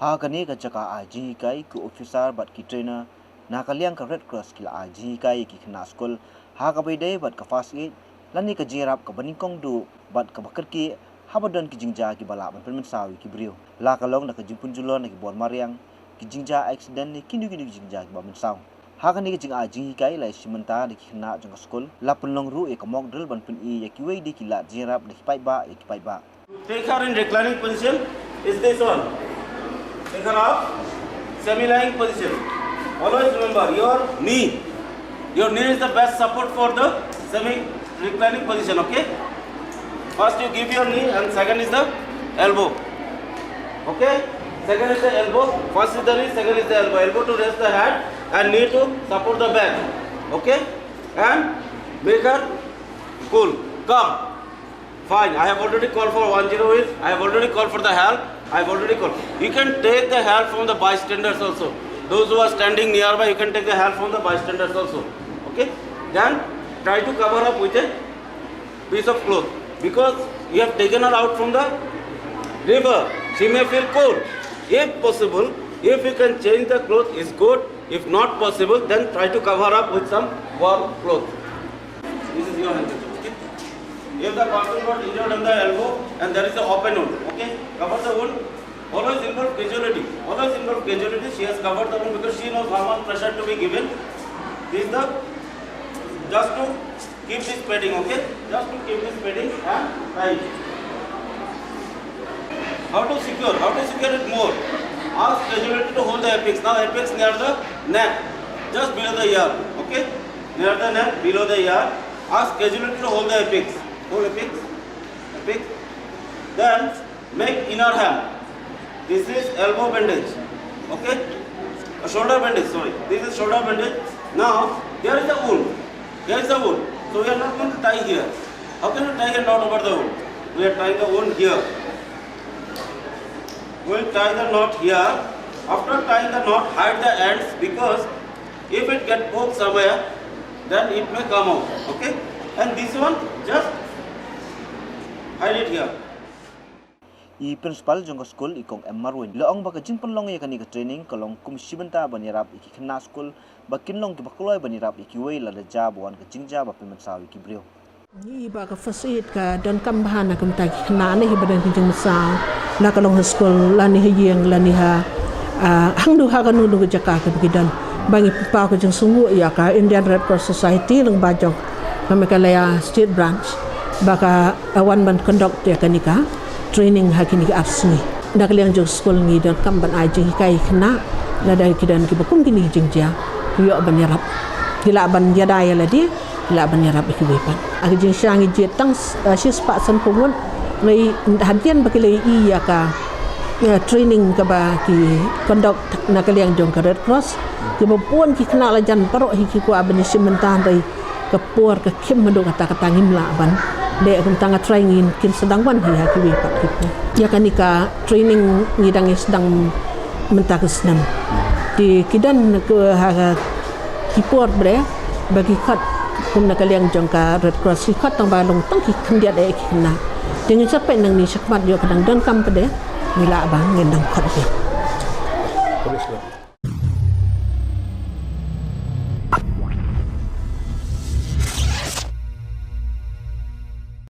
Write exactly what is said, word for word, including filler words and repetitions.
Ha kane ka jaka ai jinghikai, ki officer bad ki trainer na ka liang ka Red Cross ki la ai jinghikai ïa ki khynnah skul ha kaba ïadei bad ka first aid lane ka jingïarap kaba nyngkong duh bad kaba kyrkieh haba don ki jingjia kiba lah ban pynmynsaw ïa ki briew, la ka long da ka jingpynjulor na ki bor mariang, ki jingjia accident ne kino kino ki jingjia kiba mynsaw. Ha kane ka jingai jinghikai la ïashim bynta da ki khynnah jong ka skul, la pynlong ruh ïa ka mock drill ban pyni ïa kiwei de ki lad jingïarap da ki paidbah ïa ki paidbah. Take her in reclining position is this one. Take her up, semi-lying position. Always remember your knee. Your knee is the best support for the semi-reclining position, okay? First you give your knee and second is the elbow. Okay? Second is the elbow. First is the knee, second is the elbow. Elbow to rest the head and knee to support the back. Okay? And make her cool, calm. Fine, I have already called for one zero eight. I have already called for the help. I have already called. You can take the help from the bystanders also. Those who are standing nearby, you can take the help from the bystanders also. Okay? Then try to cover up with a piece of cloth, because you have taken her out from the river. She may feel cold. If possible, if you can change the cloth, it's good. If not possible, then try to cover up with some warm cloth. This is your handkerchief. Okay? If the person got injured on the elbow and there is an open wound, okay, cover the wound. Always involve casualty. Always involve casualty. She has covered the wound because she knows how much pressure to be given. This is the, just to keep this padding, okay? Just to keep this padding and tie it. How to secure? How to secure it more? Ask casualty to hold the apex. Now apex near the neck, just below the ear. Okay? Near the neck, below the ear. Ask casualty to hold the apex. Hold apex. Apex. Then make inner hand. This is elbow bandage. Okay? A shoulder bandage, sorry. This is shoulder bandage. Now, there is a wound. There is a wound. So we are not going to tie here. How can you tie a knot over the wound? We are tying the wound here. We'll tie the knot here. After tying the knot, hide the ends, because if it get poked somewhere, then it may come out. Okay? And this one, just hide it here. I principal jong ka skul, i Kong M Marwin, la ong ba ka jingpynlong ïa kane ka training ka long kum shi bynta ban ïarap ïa ki khynnah skul ba kin long kiba kloi ban ïarap ïa kiwei lada jia ba wan ka jingjia ba pynmynsaw ïa ki briew. Ngi ba ka first aid ka donkam bha na ka bynta ki khynnah ne hi ba don ki jingmynsaw, la ka long ha skul, lane ha ïing, lane ha, ah, hangno ha kano kano ka jaka kaba ki don. Ba ngi pynpaw ka jingsngewnguh ïa ka Indian Red Cross Society lyngba jong ka Meghalaya State Branch ba ka, ah, wan ban conduct ïa kane ka training ha kine ki ar sngi. Na ka liang jong skul ngi donkam ban ai jinghikai ïa ki khynnah, lada ki don kiba kum kine ki jingjia, ki ïoh ban ïarap. Ki lah ban ïada ïa lade, ki lah ban ïarap ïa kiwei pat. Ha ka jingshisha ngi jied tang, eh, shispah sanphew ngut, ngi hadien ba ki la ïohi ïa ka, eh, training kaba ki conduct na ka liang jong ka Red Cross, kiba bun ki khynnah la jan baroh hi ki kwah ban ïashim bynta, hynrei ka por ka khim haduh katta katta ngim lah ban leh, kumta nga try ngin kin sdang wan hi ha kiwei pat ki por. Ïa kane ka training ngi dang ïa sdang mynta ka snem. Te ki don ka, ha, ha ki por bre ba ki khot kum na ka liang jong ka Red Cross ki khot tang ba long tang ki khyndiat eh ki khynnah. Te ngin sa peit nangne shakhmat ïoh ka dang donkam pat de, ngi lah ba ngin dang khot hi.